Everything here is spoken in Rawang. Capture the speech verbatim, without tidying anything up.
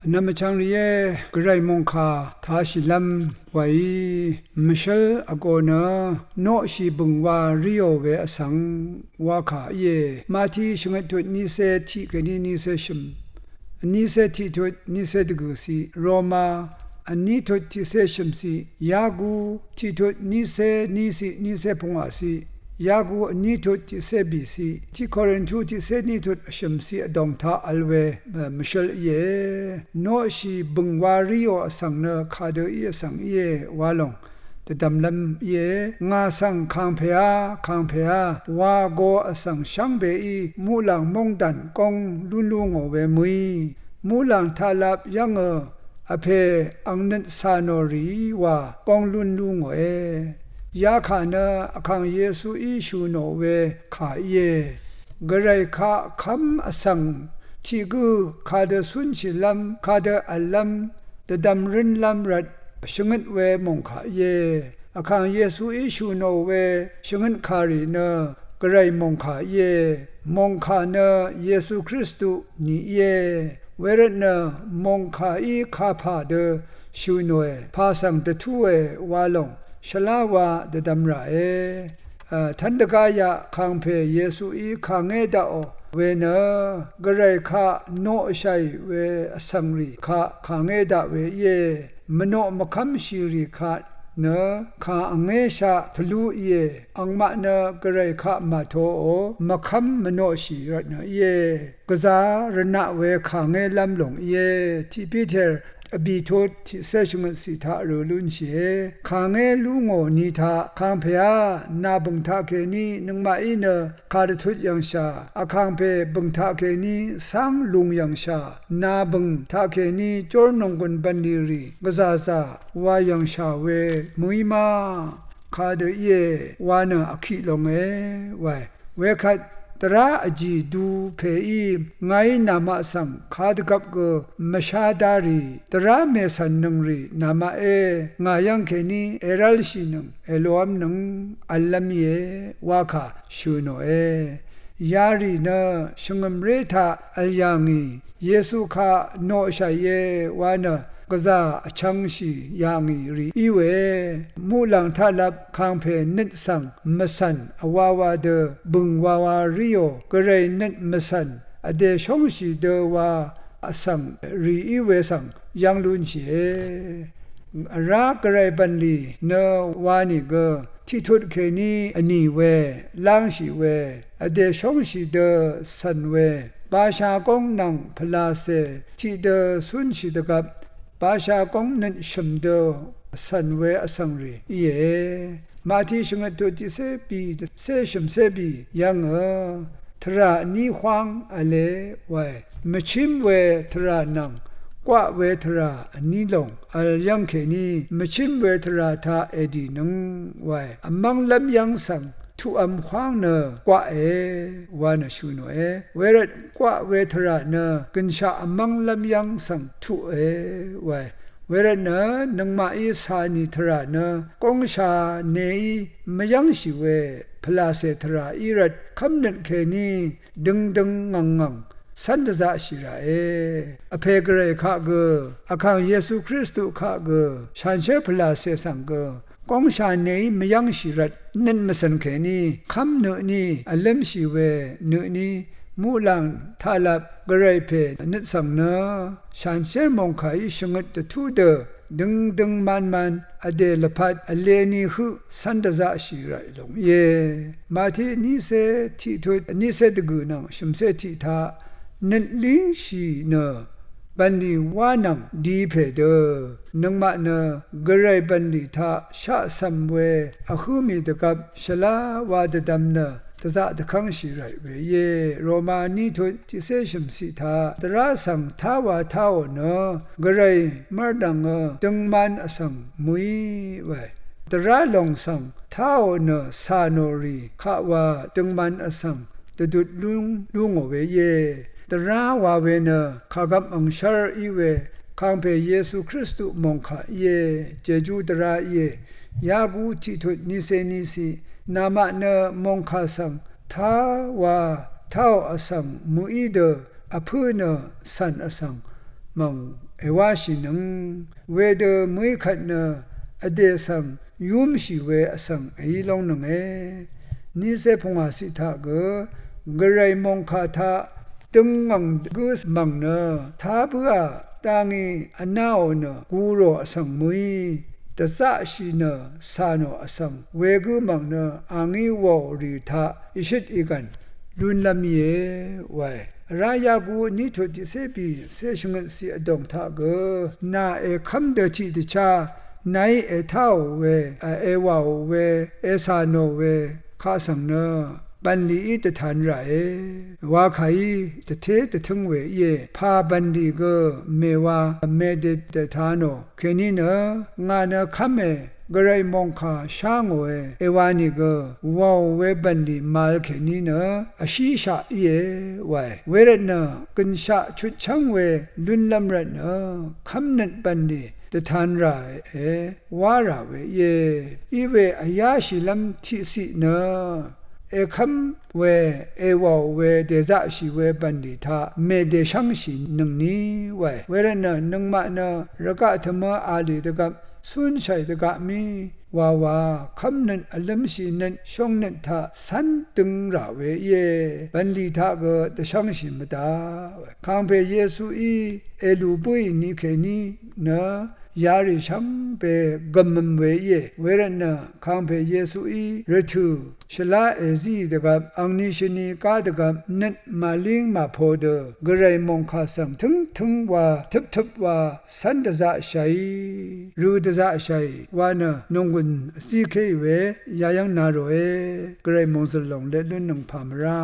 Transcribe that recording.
Vnvm vchvng rìé, Gvray mòngkà tāshìlv́m wàí mvshǿl vgō nø noqshì bø̀ng wa ríò we vsvng wakà íe. Mati shvngøt tut niqcé tiq kèní niqcé shø̀m, vnícé tiq tut niqcé dvgø̀ciq, Roma vní tut tiqcé shø̀mciq, Yaku tiq tut niqcé níciq, niqcé pungwàciq, Yaku vní tut tiqcé bìciq, tiq Korintu tiqcé ní tut vshø̀mciq vdòng taq vl we mvshǿl íe. Noqshì bø̀ng wa ríò vsvng nø kadø í vsvng íe wa lòng dvdvmlv́m íe. Ngà svng kàngpèá, kàngpèá wa go vsvng shvngbeí muqlàng móngdàn góng lún lú ngò we mø̀í, muqlàng taqlap yv́ngø vpè ang nøt cà nò rìí wa góng lún lú ngòe. Yakà nø Vkàng Yesuí shø̀ nò we kà íe. Gvray kaq kv́m vsvng tiq gǿ kadø cúnshìlv́m, kadø v̀llv́m, dvdvm rǿnlv́m rvt shvngøt we mòngkà íe. Vkàng Yesuí shø̀ nò we shvngøt kàrì nø Gvray mòngkà íe. Mòngkà nø Yesu Kristu ni íe. Wervtnø mòngkàí kapà dø shø̀ nòe, pà svng dvtúe wa lòng shvlá wa dvdvm ràe. Tv́n dvgáyaq kàngpè Yesuí kàngé daqò we nø Gvray kaq noqshàì we vsvng rì kaq kàngé daq we íe. Mvnoq mvkv́mshì rì kaq nø kà vngéshaq tvlú íe. Angmaq nø Gvray kaq màtoò mvkv́m mvnoqshì rvtnø íe. Gvzà rvnaq we kàngélv́m lòng íe. Tiq Piter vbì tut tiqcé shvngøtciq taq rø̀ lúnshìe. Kàngé lú ngò ni taq kàngpèá nà bø̀ng taqkèní nøngmaqí nø kàdvtut yv̀ngshà, vkàngpè bø̀ng taqkèní cáng lùng yv̀ngshà, nà bø̀ng taqkèní jór nònggùn bv̀nlì rì gvzàzà wa yv̀ngshà we mø̀í ma kadø íe wa nø vkiq longe wae. Wekvt dvrá vjì du pèí ngàí namaq svng kadvgvp gø mvshá dá rì, dvrá mècv̀nnøng rì namaqé, ngà yv́ng kèní èrv́lshìnøng, èlov́mnøng v̄llv́m íe wakà shø̀ nòe. Yarì nø shvngø̀mré taq v̀l yà ngì, Yesu kaq noqshàìe wa nø gvzà vchv̄ngshì yà ngì rì í we. Muqlàng taqlap kàngpè nøt svng mvcv̀n vwawa dø bø̀ng wawa ríò, Gvray nøt mvcv̀n vdè shóngshì dø wa vsvng rì í we svng yv́ng lúnshìe. Vrá Gvray bv̀nlì nø wa nìgø tiqtut kèní vnì we, lángshì we, vdè shóngshì dø cv̀n we, basha góng nvng pvlàcè tiqdø cúnshì dvgvp, basha góng nøt shø̀m dø cv̀n we vsvng rì íe. Mati shvngøt tut tiqcé bì, cé shø̀mcé bì yv́ngø tvrà vní hwáng v̄le wae. Mvchím we tvrà nvng gwaq we tvrà vní lòng vl yv́ng kèní mvchím we tvrà taq èdìnøng wae. Vmv́nglv́m yv́ng svng tuqvm hwáng nø gwaqe wa nø shø̀ nòe. Wervt gwaq we tvrà nø gø̀nshaq vmv́nglv́m yv́ng svng tuqe wae. Wervtnø nøngmaqí cà nì tvrà nø góngsha neí mvyv́ngshì we pvlàcè tvrà í rvt kv́mnøt kèní døngdøng ngv̀ngngv̀ng cv́n dvzaqshì ràe. Vpè Gvray kaq gø, Vkàng Yesu Kristu kaq gø, shànshér pvlàcè svng gø góngsha neí mvyv́ngshì rvt nøt mvcv̀n kèní kv́m nø tní vlǿmshì we nø tní muqlàng taqlap Gvray pè nøt svng nø shànshér mòngkàí shvngøt dvtú dø døngdøng manman vdè lvpat vleni høq cv́n dvzaqshì ràì lòng íe. Mati vnícé tiqtut vnícé dvgø̀ nvng shø̀mcé tiq taq nøt língshì nø bv̀nlì wá nvng di pè dø nøngmaq nø Gvray bv̀nlì taq shaqcv̀m we vhǿ mì dvgvp shvlá wa dvdvm nø dvzaq dvkv́ngshì ràì we íe. Roma ní tut tiqcé shø̀mciq taq dvrá svng táwa táò nø Gvray mv́rdv̀ngø døngman vsvng mø̀í wae. Dvrá lòng svng táò nø cà nò rì kaq wa døngman vsvng dvdut lúng lú ngò we íe. Dvrá wa we nø kàgvp angshv́r í we kàngpè Yesu Kristu mòngkà íe. Jejú dvrá íe. Yaku tiqtut nícé níciq namaq nø mòngkà svng táwa táò vsvng mø̀í dø vpǿ nø cv̀n vsvng mv̀ng èwáshìnøng. Wedø mø̀í kvt nø vdè svng yúmshì we vsvng èí lóngnønge. Niqcé pungwàciq taq gø Gvray mòngkà taq døng ang gǿ mv̀ng nø tá bǿà, dangí vnáò nø gurò vsvng mø̀í dvzaqshì nø cà nò vsvng wegǿ mv̀ng nø a ngí wàò rì taq ìshøt ìgv̀n lunlv́m íe wae. Vrá yaku vní tut tiqcé bì cé shvngøtciq vdòng taq gø nà èkv́m dø tiqdvchá nàí ètáò we, èwàò we, ècà nò we kaq svng nø bv̀nlìí dvtan ràe. Wakàí dvté dvtǿng we íe. Pà bv̀nlì gø mèwa mèdø dvta nò kèní nø ngà nø kv́me Gvray mòngkà shá ngòe èwa nìgø wàò we bv̀nlì màvl kèní nø vshíshaq íe wae. Wervtnø gø̀nshaq chutchv́ng we lúnlv́m rvtnø kv́mnøt bv̀nlì dvtan ràe wá rà we íe. Iwe vyáshìlv́m tiqciq nø èkv́m we èwàò we dèzaqshì we bv̀nlì taq mèdèshv́ngshìnøngni wae. Wervtnø nøngmaq nø rvgaq tø̀mø a lì dvgvp cúnshàì dvgaq mí wawa kv́mnøt vlǿmshìnøt shóngnøt taq cv́n døng rà we íe. Bv̀nlì taq gø dvshv́ngshì mvdà wae. Kàngpè Yesuí èlù bǿì ni kèní nø yarì shvngbe gø̀mø̀m we íe. Wervtnø Kàngpè Yesuí rvtø̀ shvlá èzíì dvgvp angni shvni gá dvgvp nøt màlíng màpō dø Gvray mòngkà svng tǿngtǿng wa tøptøp wa cv́n dvzaqshàí rø dvzaqshàí wa nø nònggùn vzíkéì we yayv́ng na ròe. Gvray mòngzø̀l lòng let lúnnøng pà mvrá